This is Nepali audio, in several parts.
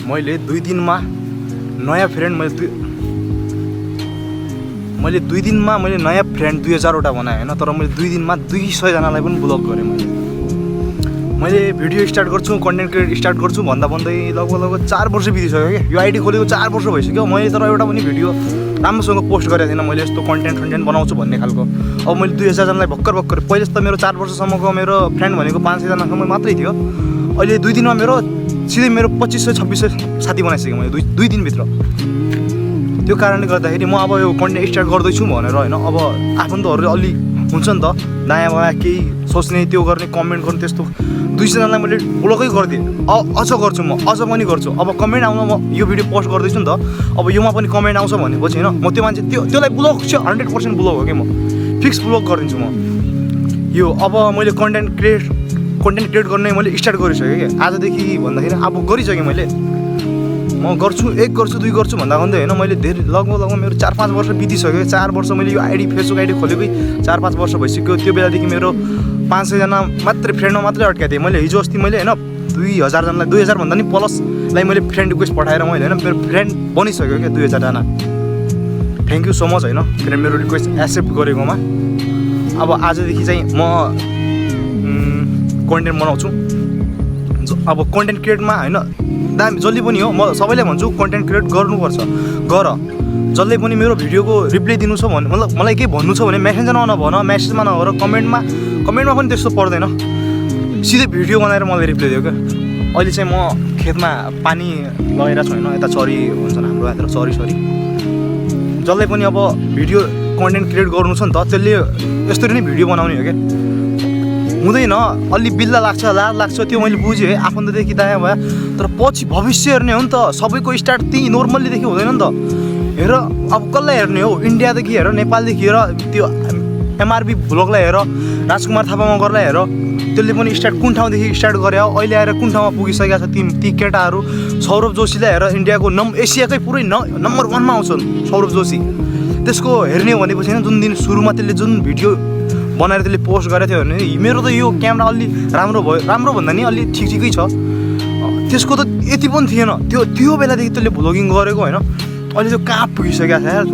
मैले 2 दिनमा नयाँ फ्रेन्ड मैले 2 दिनमा मैले नयाँ फ्रेन्ड 2000 वटा बनाएँ हैन। तर मैले 2 दिनमा 200 जनालाई पनि ब्लक गरेँ। मैले भिडियो स्टार्ट गर्छु, कन्टेन्ट क्रिएट स्टार्ट गर्छु भन्दा भन्दै लगभग 4 वर्ष बितिसक्यो क्या। यो आइडी खोलेको 4 वर्ष भइसक्यो। मैले तर एउटा पनि भिडियो राम्रोसँग पोस्ट गरेको थिएन। मैले यस्तो कन्टेन्ट बनाउँछु भन्ने खालको। अब मैले 2000 जनालाई भर्खर पहिले त मेरो 4 वर्षसम्मको मेरो फ्रेन्ड भनेको 500 जनासम्म मात्रै थियो। अहिले 2 दिनमा सिधै मेरो 2500-2600 साथी बनाइसकेँ मैले 2 दिनभित्र। त्यो कारणले गर्दाखेरि म अब यो कन्टेन्ट स्टार्ट गर्दैछु भनेर हैन। अब आफन्तहरूले अलि हुन्छ नि त, दायाँ बायाँ केही सोच्ने, त्यो गर्ने, कमेन्ट गर्ने, त्यस्तो 200 जनालाई मैले ब्लकै गरिदिएँ। अझ गर्छु, म अझ पनि गर्छु। अब कमेन्ट आउन म यो भिडियो पोस्ट गर्दैछु नि त, अब योमा पनि कमेन्ट आउँछ भनेपछि हैन म त्यो मान्छे त्यसलाई ब्लक चाहिँ 100% ब्लक हो कि म फिक्स ब्लक गरिदिन्छु म। यो अब मैले कन्टेन्ट क्रिएट गर्ने मैले स्टार्ट गरिसकेँ क्या आजदेखि भन्दाखेरि। अब गरिसकेँ मैले, म गर्छु, 1 गर्छु 2 गर्छु भन्दा भन्दै होइन मैले धेरै लगभग मेरो 4-5 वर्ष बितिसक्यो। 4 वर्ष मैले यो आइडी फेसबुक आइडी खोलेकै 4-5 वर्ष भइसक्यो। त्यो बेलादेखि मेरो 500 जना मात्रै फ्रेन्डमा मात्रै अड्काएको थिएँ मैले। हिजो अस्ति मैले होइन 2000 जनालाई, 2000 भन्दा नि प्लसलाई मैले फ्रेन्ड रिक्वेस्ट पठाएर मैले होइन मेरो फ्रेन्ड बनिसक्यो क्या 2000 जना। थ्याङ्क यू सो मच होइन फ्रेन्ड मेरो रिक्वेस्ट एक्सेप्ट गरेकोमा। अब आजदेखि चाहिँ म कन्टेन्ट बनाउँछु। अब कन्टेन्ट क्रिएटमा होइन दामी जसले पनि हो, म सबैलाई भन्छु कन्टेन्ट क्रिएट गर्नुपर्छ। गर, जसले पनि मेरो भिडियोको रिप्लाई दिनु छ भने, मतलब मलाई केही भन्नु छ भने मेसेन्जरमा नभन, मेसेजमा नभन, कमेन्टमा पनि त्यस्तो पर्दैन। सिधै भिडियो बनाएर मलाई रिप्लाई दियो क्या। अहिले चाहिँ म खेतमा पानी लगाइरहेको छु होइन, यता चरी भन्छन् हाम्रो यता चरी। जसले पनि अब भिडियो कन्टेन्ट क्रिएट गर्नु छ नि त, त्यसले यसरी नै भिडियो बनाउने हो क्या। हुँदैन, अलि बिल्ला लाग्छ, लाज लाग्छ, त्यो मैले बुझेँ है आफन्तदेखि दायाँ भयो। तर पछि भविष्य हेर्ने हो नि त, सबैको स्टार्ट त्यही नर्मल्लीदेखि हुँदैन नि त। हेर अब कसलाई हेर्ने हो, इन्डियादेखि हेर, नेपालदेखि हेर, त्यो एमआरबी भ्लगलाई हेर, राजकुमार थापा मगरलाई हेर, त्यसले पनि स्टार्ट कुन ठाउँदेखि स्टार्ट गरे हो, अहिले आएर कुन ठाउँमा पुगिसकेका छ ती केटाहरू। सौरभ जोशीलाई हेर, इन्डियाको एसियाकै पुरै नम्बर 1 मा आउँछन् सौरभ जोशी। त्यसको हेर्ने हो भनेपछि होइन जुन दिन सुरुमा त्यसले जुन भिडियो बनाएर त्यसले पोस्ट गरेको थियो भने मेरो त यो क्यामेरा अलि राम्रो भयो, राम्रो भन्दा नि अलि ठिकै छ। त्यसको त यति पनि थिएन, त्यो बेलादेखि त्यसले भ्लगिङ गरेको होइन। अहिले त्यो कहाँ पुगिसकेको छ यार।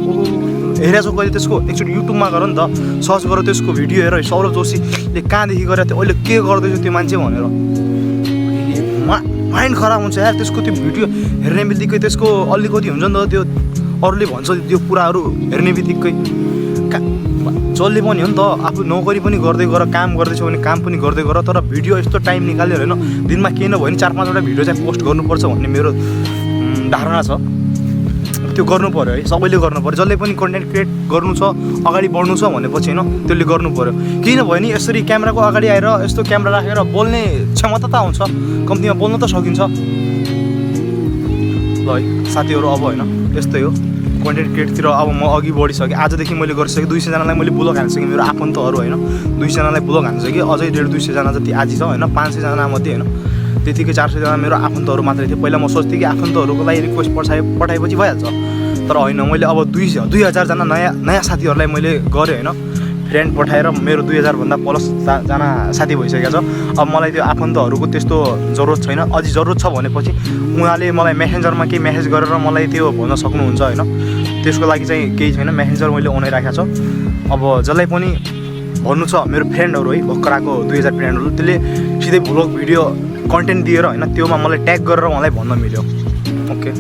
हेरेको छ कहिले त्यसको एकचोटि युट्युबमा गर नि त, सर्च गर त्यसको भिडियो हेर, सौरभ जोशीले कहाँदेखि गरेको थियो, अहिले के गर्दैछ त्यो मान्छे भनेर। माइन्ड खराब हुन्छ यार त्यसको त्यो भिडियो हेर्ने बित्तिकै। त्यसको अलिकति हुन्छ नि त त्यो अरूले भन्छ त्यो कुराहरू हेर्ने बित्तिकै। जसले पनि हो नि त, आफू नोकरी पनि गर्दै गर, काम गर्दैछ भने काम पनि गर्दै गर, तर भिडियो यस्तो टाइम निकालेर होइन दिनमा केही नभए नि 4-5 वटा भिडियो चाहिँ पोस्ट गर्नुपर्छ भन्ने मेरो धारणा छ। त्यो गर्नु पऱ्यो है, सबैले गर्नु पऱ्यो। जसले पनि कन्टेन्ट क्रिएट गर्नु छ, अगाडि बढ्नु छ भनेपछि होइन त्यसले गर्नु पऱ्यो। केही नभए नि यसरी क्यामेराको अगाडि आएर यस्तो क्यामेरा राखेर बोल्ने क्षमता त आउँछ, कम्तीमा बोल्न त सकिन्छ। ल है साथीहरू, अब होइन यस्तै हो कन्टेन्ट क्रिएटतिर अब म अघि बढिसकेँ। आजदेखि मैले गरिसकेँ 200 जनालाई मैले ब्लक हालिसकेँ, मेरो आफन्तहरू होइन 200 जनालाई ब्लक हालिसकेँ। अझै 150-200 जना जति आजी छ होइन, 500 जना मध्ये होइन त्यतिकै 400 जना मेरो आफन्तहरू मात्रै थियो। पहिला म सोच्थेँ कि आफन्तहरूको लागि रिक्वेस्ट पठाएपछि भइहाल्छ, तर होइन। मैले अब 2000 जना नयाँ साथीहरूलाई मैले गरेँ होइन, फ्रेन्ड पठाएर मेरो 2000 भन्दा प्लस जना साथी भइसकेको छ। अब मलाई त्यो आफन्तहरूको त्यस्तो जरुरत छैन। अझै जरुरत छ भनेपछि उहाँले मलाई मेसेन्जरमा केही मेसेज गरेर मलाई त्यो भन्न सक्नुहुन्छ होइन। त्यसको लागि चाहिँ केही छैन, मेसेन्जर मैले अनै राखेको छ। अब जसलाई पनि भन्नु छ मेरो फ्रेन्डहरू है, भर्खर आएको 2000 फ्रेन्डहरू, त्यसले सिधै भ्लग भिडियो कन्टेन्ट दिएर होइन त्योमा मलाई ट्याग गरेर मलाई भन्न मिल्यो। ओके।